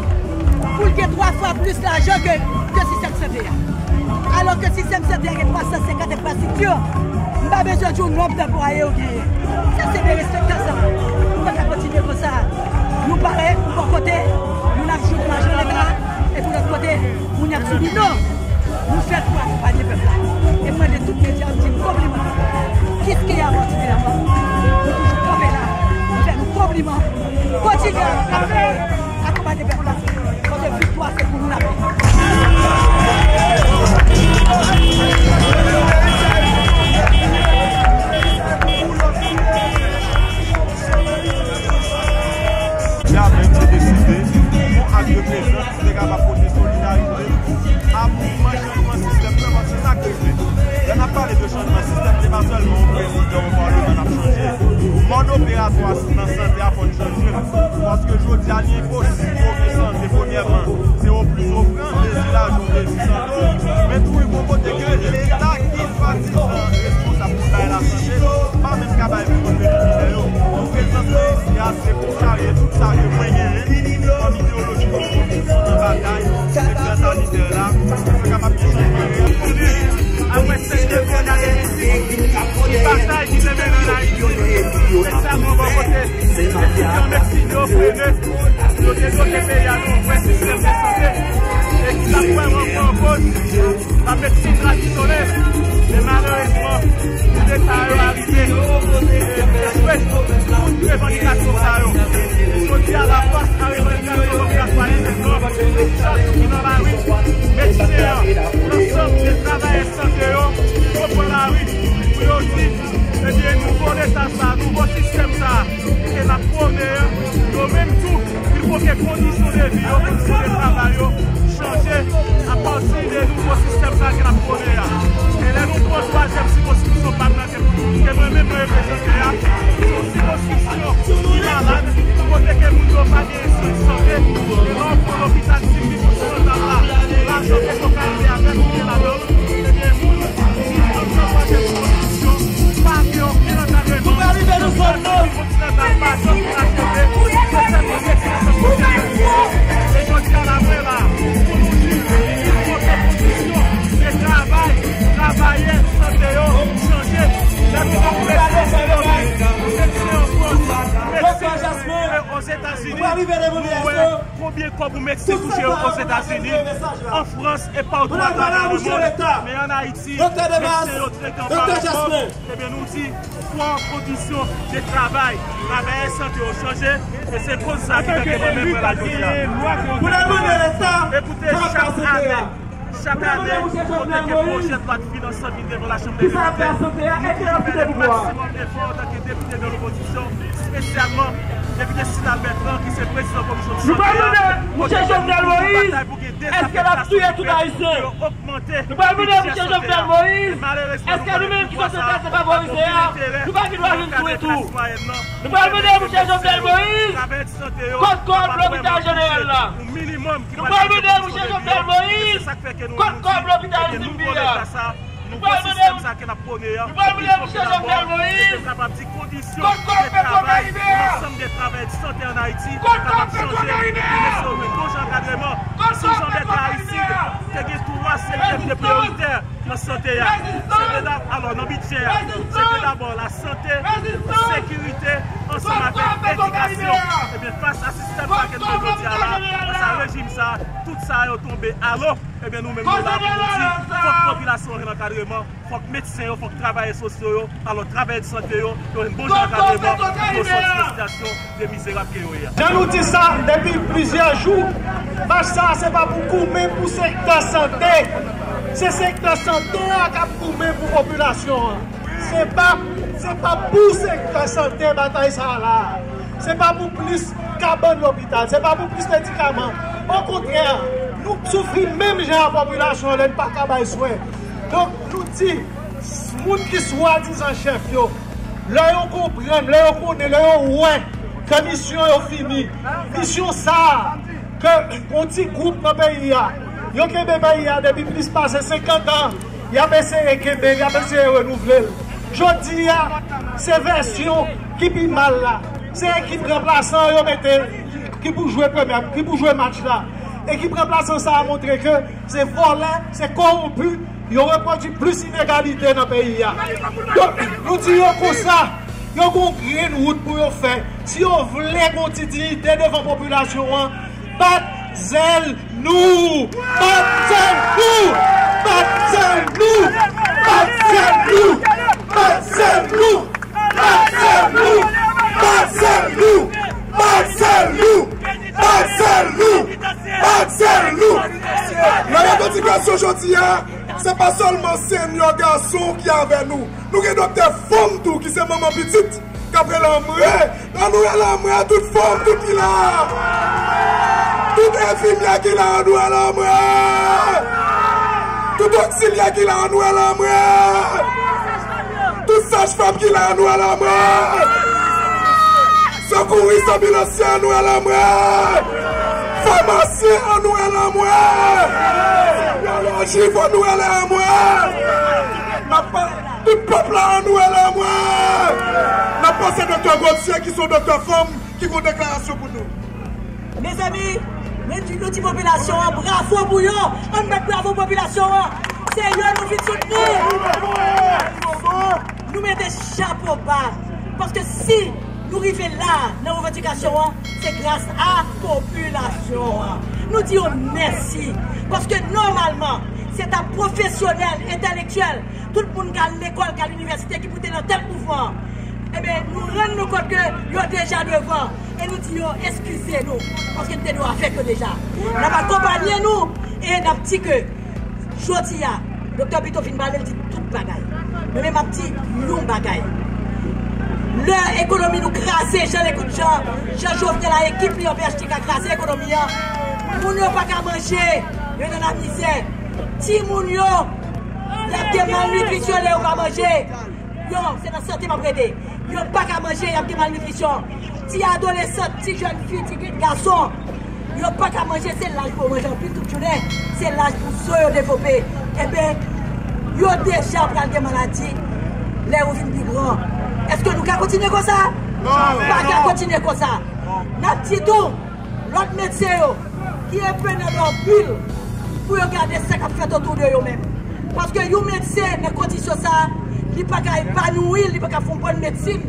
pou l gen twa fwa plis lajan ke, ke sistèm sante a? Alò ke sistèm sante a gen twa san senkant enfrastrikti, m pa bezwen di w nonb anplwaye yo genyen. Sa se derespektan sa. Nou pa ka kontinye konsa. Nou pare pou bò kote, moun ap jwenn lajan leta, epi lòt kote, moun y ap sibi. Non! Nou fèt pou akonpanye pèp la. E mwen, de tout medya, m di n konpliman. Kiskeya patikilyèman, nou toujou kanpe la. Nou fè nou konpliman. Kontinye akonpanye pèp la. Paske viktwa se pou nou l ap ye. Medya menm te deside yon ak de prezans pou te kapab pote solidarite a mouvman chanjman sistèm nan, paske sa k rive. Lè n ap pale de chanjman sistèm, se pa sèlman yon prezidan, yon palman n ap chanje. Mòd operatwa nan sante a fò n chanje l. Paske jodi a, li enposib pou okenn sante, premyèman, se yon pli sofran, dezi lajan, dezi sante. Men tou, gon kote ke Leta ki swadizan responsab pou bay lasante, pa menm ka bay moun yo menm minè yo. Prezans mwen isi a, se pou charye tout sa ke mwen genyen kòm ideoloji, kòm konviksyon nan batay sektè sanitè la, pou kapab gen chanjman reyèl. Apre sèt devyen ane mizik, ki batay, ki leve nan Ayiti, se sa mwen bò kote etidyan medsin yo frennen. Yo te dote Sa yo arive, echwe pou revandikasyon sa yo. Jodi a, lafòs a revandikasyon popilasyon ayisyen nò, chak jou ki nan lari, medsen an, lansanm de travayè sante yo, yo pran lari pou yo di, ebyen, nouvo Leta sa, nouvo sistèm sa, ke n ap pwone a, yo menm tou, il fo ke kondisyon de vi yo, kondisyon de travay yo chanje apati de nouvo sistèm sa ke n ap pwone a. E lè nou pran twazyèm sikonskripsyon pa m nan ke, ke mwen menm mwen reprezante a, se yon sikonskripsyon ki malad, kote ke moun yo pa gen swen sante, e lè w pran lopital Sim Misyon Santral la, lajan Petwokaribe a vèse ladan l, ebyen, moun ki antre nan twazyèm sikonskripsyon pa gen okenn ankadreman. Nou pa rive nan zòn nan. Ozetazini, nou wè konbyen kòb ou medsen touche yo Ozetazini, an Frans e patou atravè lemonn. Men ann Ayiti, medsen yo trete an parapòt. Ebyen, nou di, fò kondisyon de travay travayè sante yo chanje, e se koz sa ki fè ke mwen menm mwen la jodi a. Ekoute, chak ane, chak ane, kote ke pwojè dwa finans lan vin devan lachanm dè depite, nou toujou fè le maksimòm efò antanke depite de lopozisyon, espesyalman depite Sinal Bertrand, ki se prezidan komisyon de sante a, kote ke nou toujou batay pou gen dezafektasyon, pou yo ogmante bidjè sante a. E malerezman, nou konnen pouvwa sa a pa gen okenn enterè pou yo kale klas mwayèn nan. Nou pral mande Misye Jovenel Moïse, travayè de sante yo kapab vrèman touche yon minimòm ki pral mete kondisyon de vi yo. E se sa k fè ke nou, nou di, ebyen, nouvo Leta sa, nouvo sistèm sa ke n ap pwone an, il fo ke dabò, ebyen, n kapab di kondisyon de travay lansanm de travayè de sante ann Ayiti kapab chanje, pou mesye yo jwenn bon jan ankadreman. Sou Jean Bertrand Aristide, te gen twa sektè ki te priyoritè nan sante a. Se te da-, alò, nan bidjè a, se te dabò lasante, sekirite, ansanm avèk edikasyon. Ebyen, fas a sistèm sa ke nou jodi a la, fas a rejim sa, tout sa yo tonbe alo. Ebyen, nou menm nou la pou nou di, fòk popilasyon an jwenn ankadreman, fòk medsen yo, fòk travayè sosyo yo, alò, travayè de sante yo, yo jwenn bon jan ankadreman pou yo sòti nan sitiyasyon de mizerab ke yo ye a. Jan nou di sa depi plizyè jou, mach sa a se pa pou goumen pou sektè sante. Se sektè sante a k ap goumen pou popilasyon an. Se pa, se pa pou sektè sante batay sa a la. Se pa pou plis kabann lopital. Se pa pou plis medikaman. Okontrè, nou soufri menm jan ak popilasyon an lè n pa ka bay swen. Donk, nou di, moun ki swadizan chèf yo, lè yo konprann, lè yo konnen, lè yo wè ke misyon yo fini, misyon sa a, ke yon ti gwoup nan peyi a, yo kenbe peyi a depi plis pase senkant an, y ap eseye kenbe l, y ap eseye renouvle l. Jodi a, se vèsyon ki pi mal la. Se ekip ranplasan yo mete ki pou jwe premyè, ki pou jwe match la. Ekip ranplasan sa a montre ke se vòlè, se kowonpi, yo repwodui plis inegalite nan peyi a. Donk, nou di yo konsa, yo gon grenn wout pou yo fè. Si yo vle gon ti diyite devan popilasyon an, bat zèl nou! Bat zèl nou! Bat zèl nou! Bat zèl nou! Bat zèl nou! Bat zèl nou! Bat zèl nou! Bat zèl nou! Bat zèl nou! Bat zèl nou! Nan revandikasyon jodi a, se pa sèlman senyò gason ki avè nou. Nou gen doktè fanm tou ki se manman pitit k ap rele anmwe. Ann rele anmwe tout fanm, tout ki la. Tout enfimyè ki la, ann rele anmwe. Tout oksilyè ki la, ann rele anmwe. Tout sajfanm ki la, ann rele anmwe. Sekouris, anbilansye, ann rele anmwe. Famasyen, ann rele anmwe. Byolojis, ann rele anmwe. N ap pa-, tout pèp la, ann rele anmwe. N ap panse doktè Gauthier, ki se yon doktè fanm, ki gon deklarasyon pou nou. Mezanmi, nou di, nou di popilasyon an bravo pou yo. Ann bat bravo popilasyon an. Se yo nou vin soutni. Nou mete chapo ba. Paske si nou rive la nan revandikasyon an, se gras a popilasyon an. Nou di yo mèsi. Paske nòmalman, se ta pwofesyonèl, entèlektyèl, Tout moun k al lekòl, k al inivèsite, ki pou te nan tèt mouvman an. Ebyen, nou rann nou kont ke yo deja devan. E nou di yo, eskize nou, paske nou te dwe avèk yo deja. N ap akonpanye nou e n ap di ke jodi a, Doktè Pito fin pale, l di tout bagay. Men, men m ap di yon bagay. Lè ekonomi nou kraze, jan l ekout jan, jan Jovenel ak ekip li an P H T K kraze ekonomi an, moun yo pa ka manje, yo nan lamizè. Timoun yo, y ap gen malnitrisyon lè yo pa manje. Yo, se nan sante m ap rete. Yo pa ka manje, y ap gen malnitrisyon. Ti adolesan, ti jèn fi, ti gason, yo pa ka manje, se laj pou yo manje anpil tout jounen. Se laj pou zo yo devlope. Ebyen, yo deja pral gen maladi lè yo vin pi gran. Èske nou ka kontinye konsa? Non. Pa ka kontinye konsa. N ap di tou, lòt medsen yo ki enpe nan lòbil pou yo gade sa k ap fèt otou de yo menm. Paske yon medsen nan kondisyon sa a, li pa ka epanouyi, li pa ka fè yon bòn medsin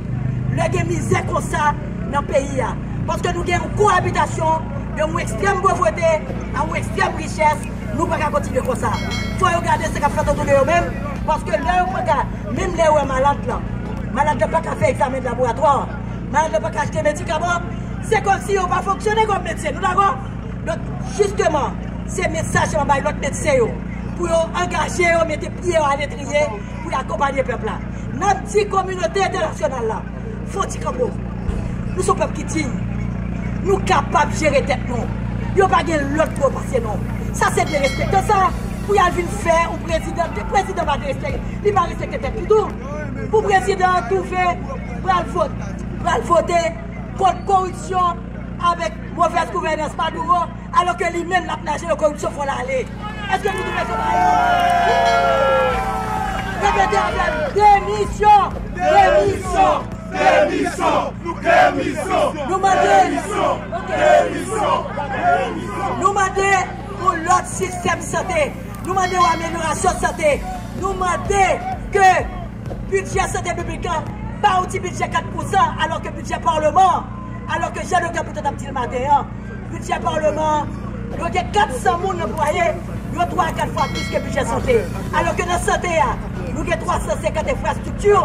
lè gen mizè konsa nan peyi a. Paske nou gen yon koabitasyon de yon ekstrèm povrete a yon ekstrèm richès, nou pa ka kontinye konsa. Fò yo gade sa k ap fèt otou de yo menm, paske lè yo pa ka, menm lè yo wè malad lan, malad lan pa ka fè egzamen laboratwa, malad lan pa ka achte medikaman, se kòmsi yo pa fonksyone kòm medsen, nou dakò? Donk, jisteman, se mesaj mwen bay lòt medsen yo, pou yo angaje yo, mete pye yo aletrye, pou y akonpanye pèp la. N ap di kominote entènasyonal la, fè yon ti kanpo. Nou se yon pèp ki diy. Nou kapab jere tèt nou. Yo pa gen lòt pou yo pase nou. Sa se derespektan sa, pou y al vin fè yon prezidan, prezidan pa derespekte, li pa respekte tèt li tou. Pou prezidan an twouve pral vote, pral vote kont koripsyon avèk movèz gouvènans Maduro, alòske li menm l ap naje nan koripsyon fò l ale. Èske nou twouve sa pa... Repete avè m, demisyon! Demisyon! Demisyon! Demisyon! Nou mande... Demisyon! Ok. Demisyon! Demisyon! Nou mande yon lòt sistèm sante. Nou mande yon amelyorasyon sante. Nou mande ke bidjè sante piblik la pa yon ti bidjè kat pousan, alòske bidjè palman, alòske jan Doktè Pito t ap di l maten an, bidjè palman an, yo gen kat san moun nan pwaye, yo twa a kat fwa plis ke bidjè sante. Alòske nan sante a, nou gen twa san senkant enfrastrikti,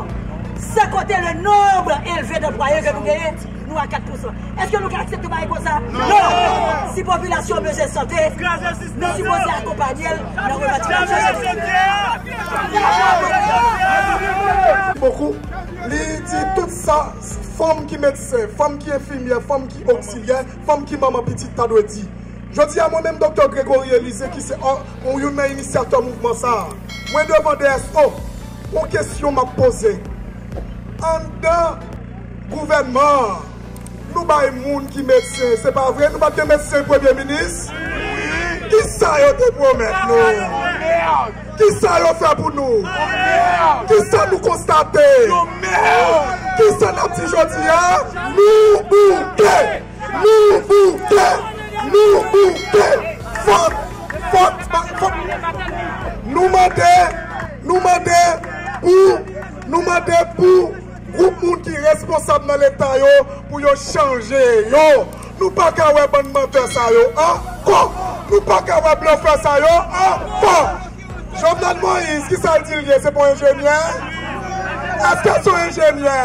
san konte le nonb elve de pwaye ke nou genyen, nou a kat pousan. Èske nou ka aksepte bagay konsa? Non! Si popilasyon an bezwen sante, nou sipoze akonpanye l nan revandikasyon yo. Bokou, li di tout sa, fanm ki medsen, fanm ki enfimyè, fanm ki oksilyè, fanm ki manman pitit ta dwe di. Jodi a, mwen menm, Doktè Gregory Elysée, ki se, ò, yon, youn nan inisyatè mouvman sa a, mwen devan D S O, yon kesyon m ap poze. Anndan gouvènman an, nou bay moun ki medsen, se pa vre? Nou pa t gen medsen premye minis? Kisa yo te pwomèt nou? Kisa yo fè pou nou? Kisa nou konstate? Kisa n ap di jodi a? Nou bouke! Nou bouke! Nou bouke! Fòk, fòk, fòk. Nou mande, nou mande pou, nou mande pou gwoup moun ki responsab nan Leta yo, pou yo chanje yo. Nou pa ka wè bann mantè sa yo ankò. Nou pa ka wè blofè sa yo ankò. Jovenel Moïse, kisa l di l ye? Se pa yon enjenyè? Èske se yon enjenyè?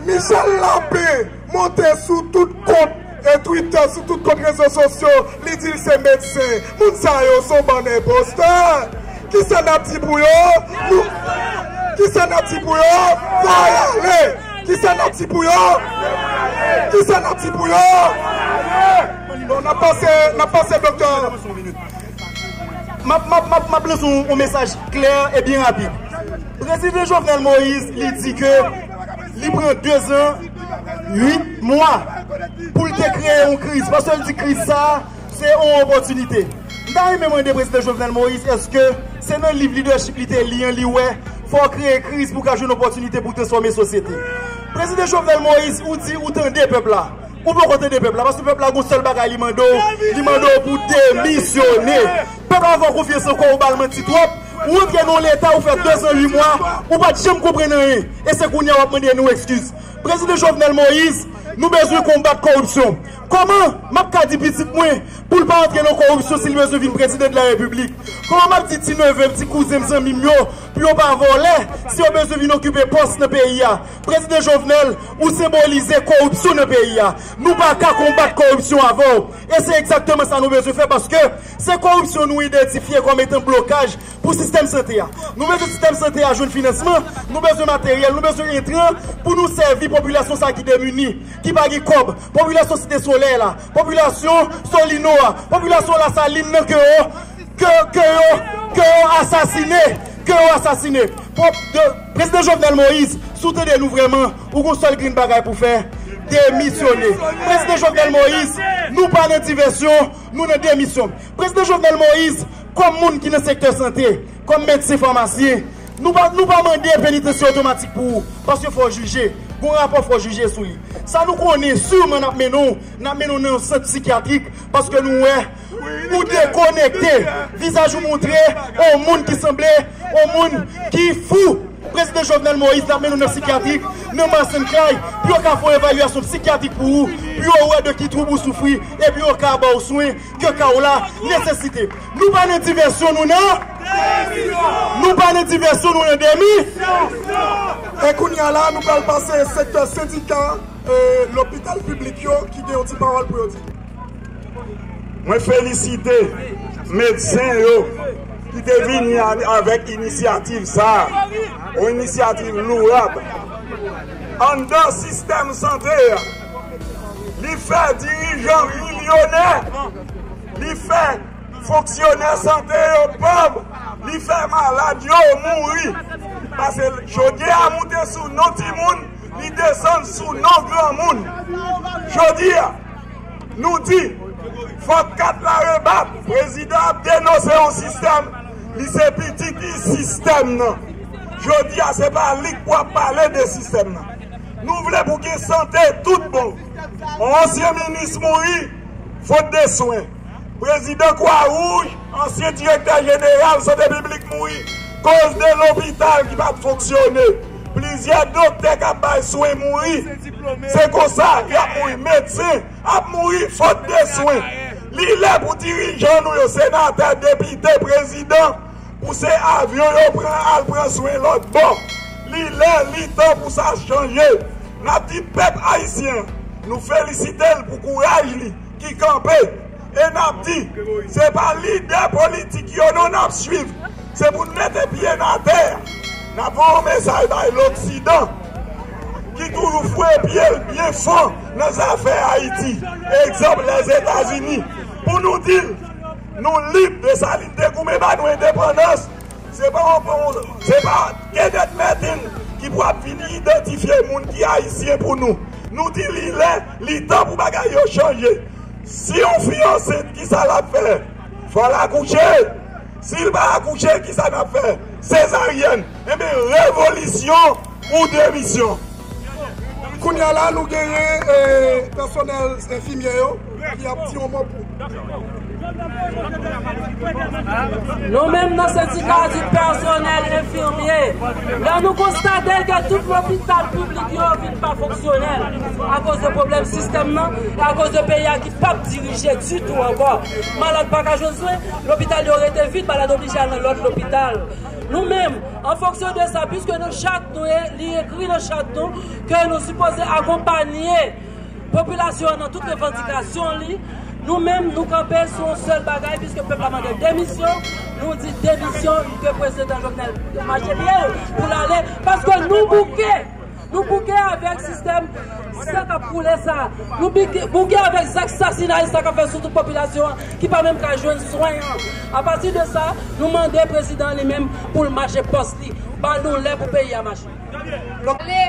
Michel Lapin monte sou tout kont e Twitter, sou tout kont rezo sosyo, li di l se medsen. Moun sa yo se yon bann enpostè. Kisa n ap di pou yo? Nou, kisa n ap di pou yo? Fò y ale! Kisa n ap di pou yo? Kisa n ap di pou yo? Bon, n ap pase, n ap pase, doktè. M ap, m ap, m ap, m ap lanse yon, yon mesaj klè e byen rapid. Prezidan Jovenel Moïse, li di ke li pran dezan, uit mwa pou l te kreye yon kriz. Paske l di kriz sa a, se yon opòtinite. M ta renmen mande Prezidan Jovenel Moïse, èske se nan liv lidèchip li te li an, li wè fò w kreye kriz pou w ka jwenn opòtinite pou w transfòme sosyete? Prezidan Jovenel Moïse, ou di ou tande pèp la. Ou poko tande pèp la, paske pèp la gon sèl bagay li mande w, li mande w pou w demisyone. Pèp la pa fè w konfyans ankò, ou ba l manti twòp. Ou antre nan yon leta, ou fè dezan uit mwa, ou pa t janm konprann anyen. E se kounye a w ap mande nou ekskiz. Prezidan Jovenel Moïse, nou bezwen konbat kòripsyon. Kòman m ap ka di pitit mwen pou l pa antre nan kòripsyon si l bezwen vin prezidan de la repiblik? Kòman m ap di ti neve m, ti kouzen m, zanmi m yo pou yo pa vòlè si yo bezwen vin okipe pòs nan peyi a? Prezidan Jovenel, ou senbolize kòripsyon nan peyi a. Nou pa ka konbat kòripsyon avè w. E se egzakteman sa nou bezwen fè paske se kòripsyon nou idantifye kòm etan blokaj pou sistèm sante a. Nou bezwen sistèm sante a jwenn finansman, nou bezwen materyèl, nou bezwen entran pou nou sèvi popilasyon sa ki demini, ki pa gen kòb, popilasyon Site Solèy la, popilasyon Solino a, popilasyon Lasalin nan ke yo, ke, ke yo, ke yo asasine, ke yo asasine. Pwòp de, Prezidan Jovenel Moïse, si w tande nou vrèman, ou gon sèl grenn bagay pou fè, demisyone. Prezidan Jovenel Moïse, nou pa nan divèsyon, nou nan demisyon. Prezidan Jovenel Moïse, kòm moun ki nan sektè sante, kòm medsen famasyen, nou pa, nou pa mande penitansye otomatik pou ou, paske fò w jije. Gon rapò fò w jije sou li. Sa nou konnen, siman n ap mennen w, n ap mennen w nan yon sant sikyatrik, paske nou wè ou dekonekte. Vizaj ou montre yon moun ki sanble yon moun ki fou. Prezidan Jovenel Moïse, n ap mennen w nan sikyatrik, nan Masann Kay, pou yo ka fè yon evalyasyon sikyatrik pou ou, pou yo wè de ki twoub ou soufri, epi yo ka ba w swen ke ka w la nesesite. Nou pa nan divèsyon, nou nan. Nou pa nan divèsyon, nou nan demi. E kounye a la, nou pral pase sektè sendika, e, lopital piblik yo ki gen yon ti pawòl pou yo di. Mwen felisite medsen yo ki te vini a, avèk inisyativ sa a, yon inisyativ lwab. Anndan sistèm sante a, li fè dirijan milyonè, li fè fonksyonè sante yo pòv, li fè malad yo mouri. Paske chodyè a moute sou non timoun, li desann sou non granmoun. Jodi a, nou di, fòk kat la rebat. Prezidan ap denonse yon sistèm, li se pitit sistèm nan. Jodi a, se pa li k pou ap pale de sistèm nan. Nou vle pou gen sante tout bon. Yon ansyen minis mouri, fot de swen. Prezidan Kwa Wouj, ansyen direktè jeneral sante piblik mouri, koz de lopital ki pa t fonksyone. Plizyè doktè k ap bay swen mouri. Se konsa y ap mouri. Medsen ap mouri fot de swen. Li lè pou dirijan nou yo, senatè, depite, prezidan, pou se avyon yo pran al pran swen lòt bò. Li lè, li tan pou sa chanje. N ap di pèp ayisyen, nou felisite l pou kouraj li ki kanpe. E n ap di, se pa lidè politik yo non n ap swiv. Se pou n mete pye n atè. N ap voye yon mesaj bay loksidan ki toujou foure pye l byen fon nan zafè Ayiti. Egzanp, Lèzetazini. Pou nou di l, nou lib de sa li te goumen ba nou endepandans. Se pa yon, se pa Kenneth Merten ki pou ap vin idantifye moun ki ayisyen pou nou. Nou di li lè, li tan pou bagay yo chanje. Si yon fi ansent, kisa l ap fè? Fò l akouche. Si l pa akouche, kisa n ap fè? Sezaryèn. Enben, revolisyon ou demisyon. Kounye a la, nou genyen, eh, pèsonèl enfimyè yo ki ap di yon mo pou. Nou menm nan sendika di pèsonèl enfimye, lè nou konstate ke tout lopital piblik yo vin pa fonksyonèl akoz de pwoblèm sistèm nan e akoz de peyi a ki p ap dirije ditou ankò. Malad pa ka jwenn swen, lopital yo rete vid, malad oblije al nan lòt lopital. Nou menm, an fonksyon de sa, piske nou chat nou, e li ekri nan chat nou ke nou sipoze akonpanye popilasyon an nan tout revandikasyon li, nou menm, nou kanpe sou yon sèl bagay, piske pèp la mande demisyon, nou di demisyon, ke prezidan Jovenel mache pye l pou l ale, paske nou bouke. Nou bouke avèk sistèm san k ap koule sa. Nou bouke, bouke avèk zak sasinay sa k ap fèt sou tout popilasyon an ki pa menm ka jwenn swen an. Apati de sa, nou mande prezidan an li menm pou l mache pòs li. Ba nou lè pou peyi a mache. Ale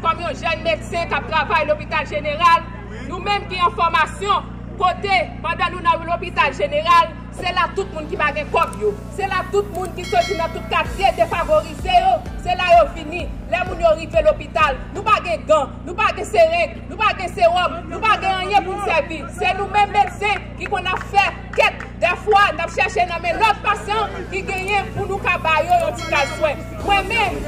kòm yon jèn medsen k ap travay lopital jeneral, nou menm ki an fòmasyon, kote pandan nou nan lopital jeneral, se la tout moun ki pa gen kòb yo, se la tout moun ki soti nan tout katye defavorize yo, se la yo vini. Lè moun yo rive lopital, nou pa gen gan, nou pa gen sereng, nou pa gen sewòm, nou pa gen anyen pou n sèvi. Se nou menm medsen ki konn ap fè kèt. Dèfwa, n ap chèche nan men lòt pasyan ki genyen pou nou ka ba yo yon ti kal swen. Mwen menm,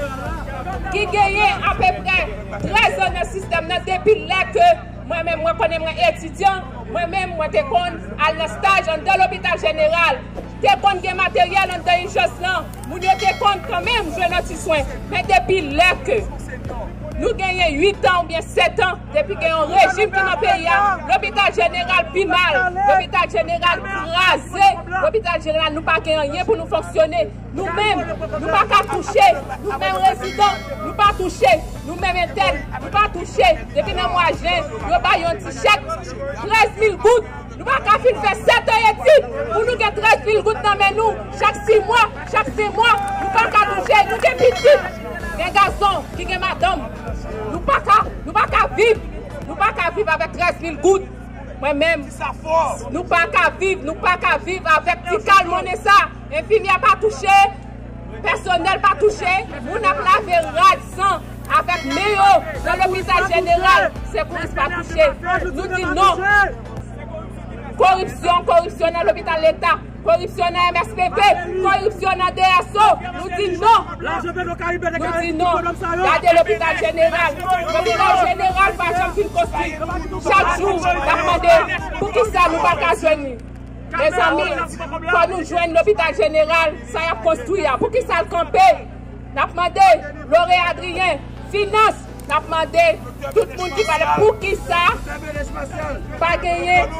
ki genyen apeprè trèz an nan sistèm nan, depi lè ke mwen menm, mwen konnen mwen etidyan, Mwen menm, mwen te konn al nan staj anndan lopital jeneral. Te konn gen materyèl anndan ijans lan. Moun yo te konn kanmenm jwenn yon ti swen. Men depi lè ke nou genyen uit an oubyen sèt an, depi gen yon rejim ki nan peyi a, lopital jeneral pi mal. Lopital jeneral kraze. Lopital jeneral, nou pa gen anyen pou nou fonksyone. Nou menm, nou pa ka touche. Nou menm rezidan, nou pa touche. Nou menm entèn, nou pa touche. Depi nan mwa jen, yo bay yon ti chèk trèz mil goud. Nou pa ka fin fè sèt an etid pou nou gen trèz mil goud nan men nou. Chak sis mwa, chak sis mwa, nou pa ka touche. Nou gen pitit, gen gason ki gen madanm. Nou pa ka, nou pa ka viv. Nou pa ka viv avèk trèz mil goud. Mwen menm, nou pa ka viv, nou pa ka viv avèk ti kal monnen sa. Enfimyè pa touche, pèsonèl pa touche, moun ap lave rad san avèk men yo nan lopital jeneral, sekouris pa touche. Nou di non. Koripsyon, koripsyon nan lopital leta, koripsyon nan M S P P, koripsyon nan D S O. Nou di non. Nou di non. Gade lopital jeneral. Lopital jeneral pa janm fin konstwi. Chak jou, n ap mande poukisa nou pa ka jwenn li. Mezanmi, fò nou jwenn lopital jeneral, sa y ap konstwi a. Poukisa l kanpe? N ap mande Laurent Adrien, finans, n ap mande tout moun ki pale poukisa pa genyen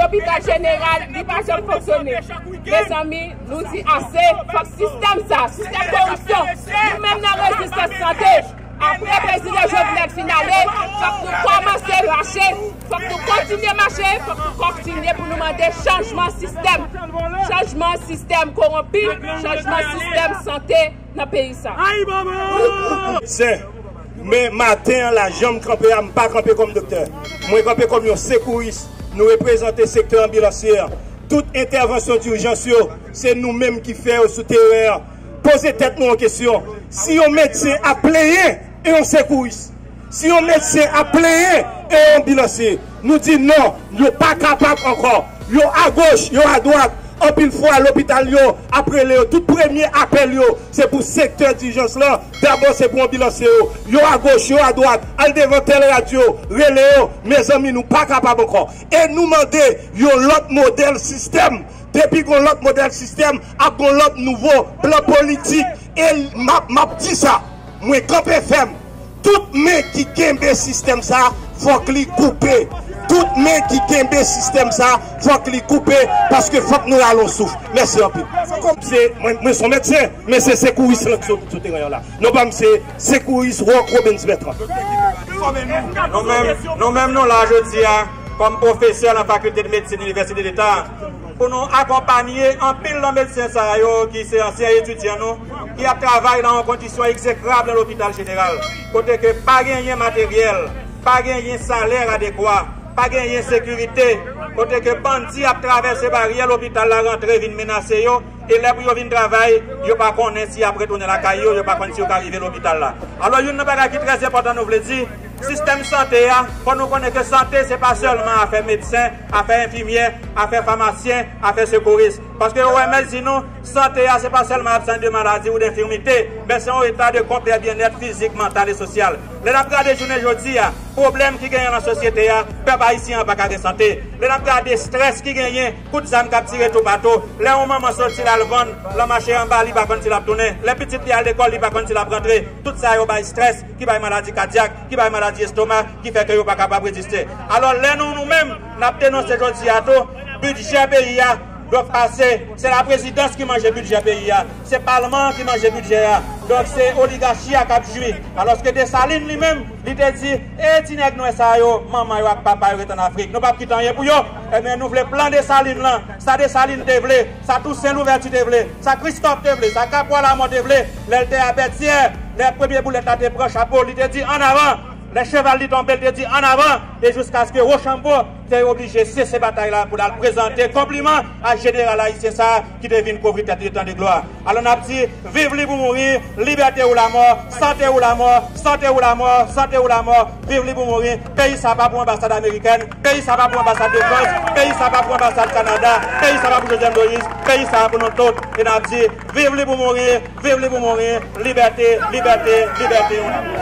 lopital jeneral, li pa janm fonksyone. Mezanmi, nou di ase, fòk sistèm sa, sistèm koripsyon, nou menm nan rezistans sante, apre Prezidan Jovenel fin ale, fòk nou kòmanse mache, fòk nou kontinye mache, fòk nou kontinye pou nou mande chanjman sistèm. Chanjman sistèm kowonpi, chanjman sistèm sante nan peyi sa. Sen, men maten an la, jan m kanpe a, m pa kanpe kòm doktè. Mwen kanpe kòm yon sekouris. Nou reprezante sektè anbilansye a. Tout entèvansyon dijans yo, se nou menm ki fè yo sou teren an. Poze tèt nou yon kesyon. Si yon medsen ap plenyen e yon sekouris, si yon medsen ap plenyen e yon anbilansye, nou di non, yo pa kapab ankò. Yo agoch, yo adwat. Anpil fwa, lopital yo ap rele yo. Tout premye apèl yo, se pou sektè dijans lan. Dabò, se pou anbilansye yo. Yo agoch, yo adwat. Al devan tèl radyo, rele yo. Mezanmi, nou pa kapab ankò. E nou mande yon lòt modèl sistèm. Depi gon lòt modèl sistèm, ap gon lòt nouvo plan politik. E m ap, m ap di sa, mwen kanpe fèm. Tout men ki kenbe sistèm sa, fòk li koupe. Tout men ki kenbe sistèm sa, fòk li koupe, paske fòk nou rale yon souf. Mèsi anpil. Se, mwen, mwen se yon medsen, men se sekouris lan ki sou, sou teren an la. Non pa m se sekouris Rock Robens Bertrand. Nou menm, nou menm nou la jodi a, kòm pwofesè nan Fakilte de Medsin Inivèsite Deta, pou nou akonpanye anpil nan medsen sa yo ki se ansyen etidyan nou, ki ap travay nan yon kondisyon egzekrab nan lopital jeneral, kote ke pa genyen materyèl, pa genyen salè adekwa, pa genyen sekirite, kote ke bandi ap travèse baryè lopital la, rantre vin menase yo, e lè pou yo vin travay, yo pa konnen si y ap retounen lakay yo, yo pa konn si yo ka rive lopital la. Alò, youn nan bagay ki trè enpòtan nou vle di, sistèm sante a, fò nou konnen ke sante se pa sèlman afè medsen, afè enfimyè, afè famasyen, afè sekouris. Paske O M S di nou, sante a se pa sèlman absans de maladi ou de enfimite, men se yon eta de konplè byennèt fizik, mantal e sosyal. Lè n ap gade jounen jodi a, pwoblèm ki genyen nan sosyete a, pèp ayisyen an pa ka gen sante. Lè n ap gade estrès ki genyen, kout zam k ap tire toupatou, lè yon manman soti l al vann, l al mache anba, li pa konn si l ap tounen, lè pitit li al lekòl, li pa konn si l ap rantre, tout sa yo bay estrès, ki bay maladi kadyak, ki bay maladi estoma, ki fè ke yo pa kapab reziste. Alò, lè nou, nou menm, n ap denonse jodi a tou, bidjè peyi a dwe pase, se laprezidans ki manje bidjè peyi a, se palman an ki manje bidjè a, donk se oligachi a k ap jwi. Alòske Desalin li menm, li te di, e ti nèg nwè sa yo, manman yo ak papa yo ret ann Afrik, nou p ap kite anyen pou yo. Ebyen, nou vle plan Desalin lan, sa Desalin te vle, sa Tousen Louvèti te vle, sa Kristòf te vle, sa Kapwa Lamò te vle, lè l te a Bètyè, lè premye boulèt la te pran chapo l, li te di, ann avan! Lè cheval li tonbe, l te di, ann avan! E jiskaske Wochanbo te oblije sese batay la pou l al prezante konpliman a jeneral ayisyen sa a ki te vin kouvri tèt li etan de glwa. Alò, n ap di, viv lib ou mouri, libète ou lamò, sante ou lamò, sante ou lamò, sante ou lamò, viv lib ou mouri, peyi sa pa pou anbasad amerikèn, peyi sa pa pou anbasad de Frans, peyi sa pa pou anbasad Kanada, peyi sa pa pou Jovenel Moïse, peyi sa pou nou tout. E n ap di, viv lib ou mouri, viv lib ou mouri, libète, libète, libète ou lamò.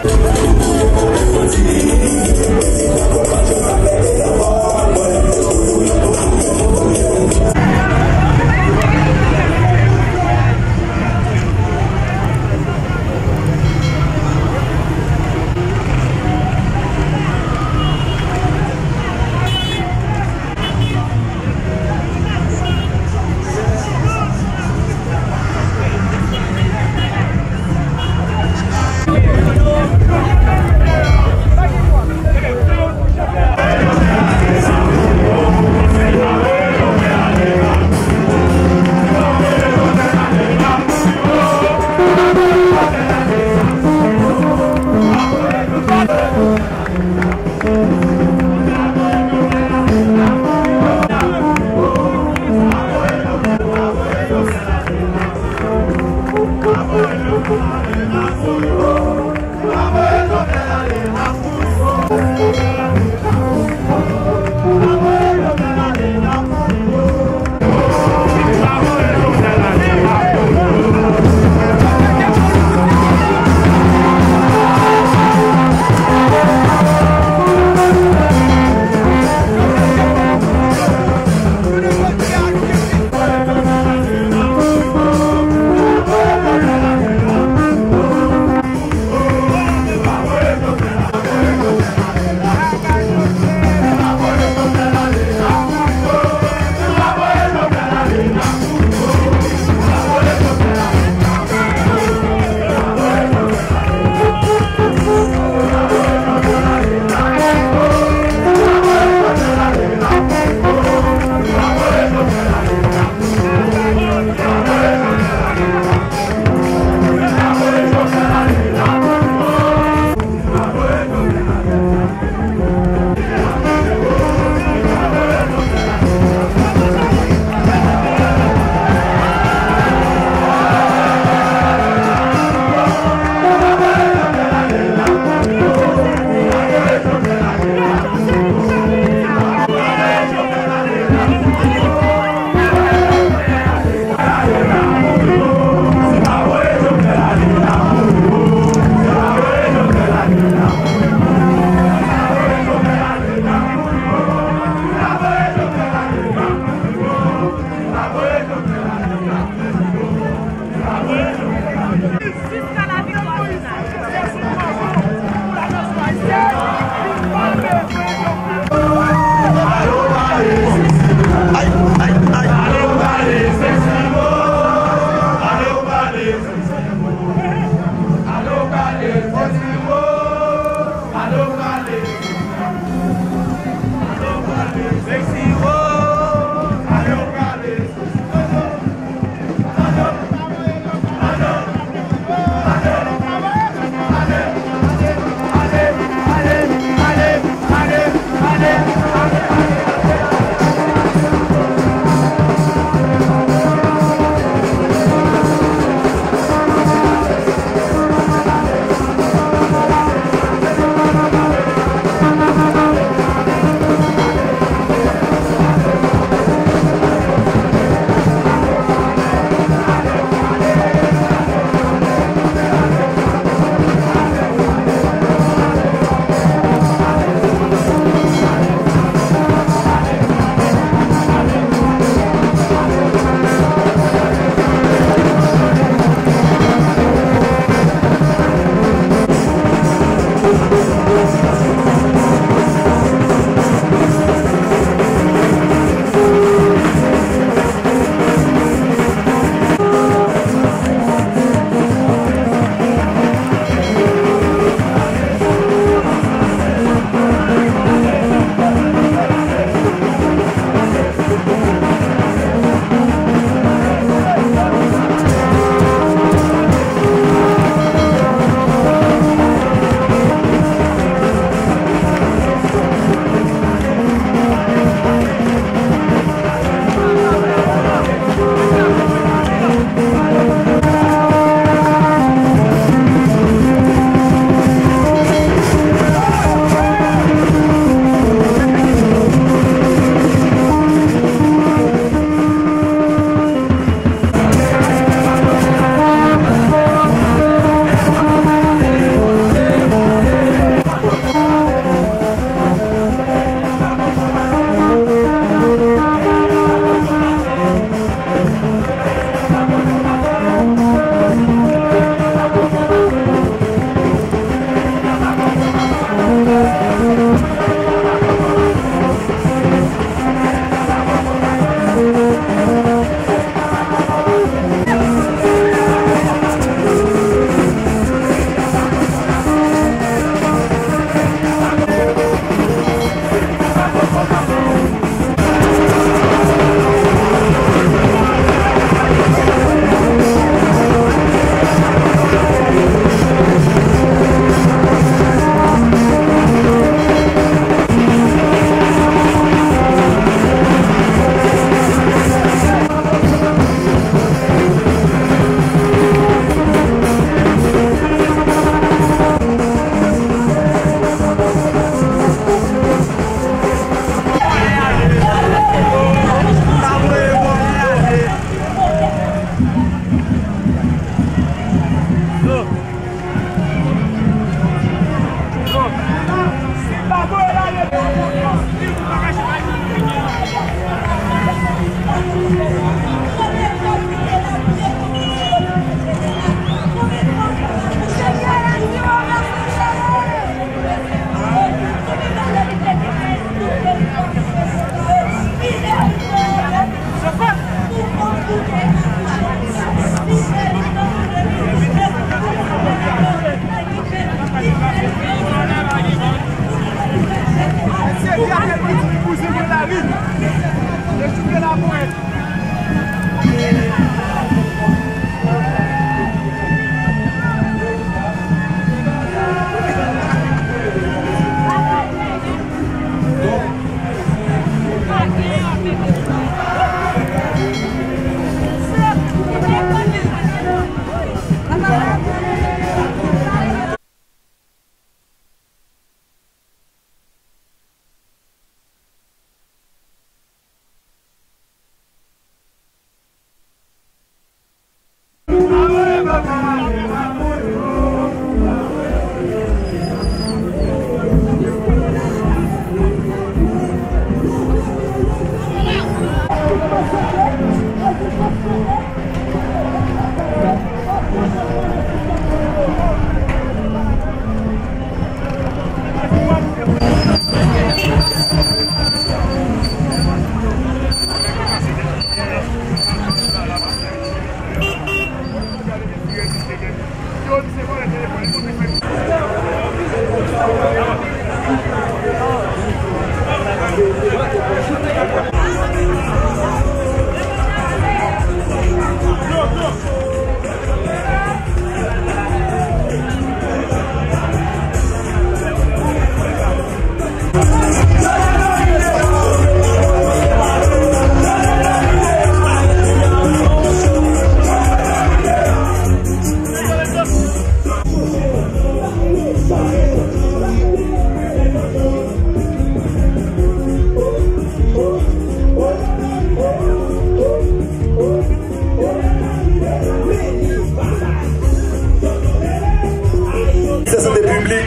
Ministè Sante Piblik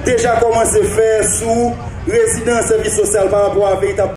deja kòmanse fè sou rezidans sèvis sosyal pa rapò a veritab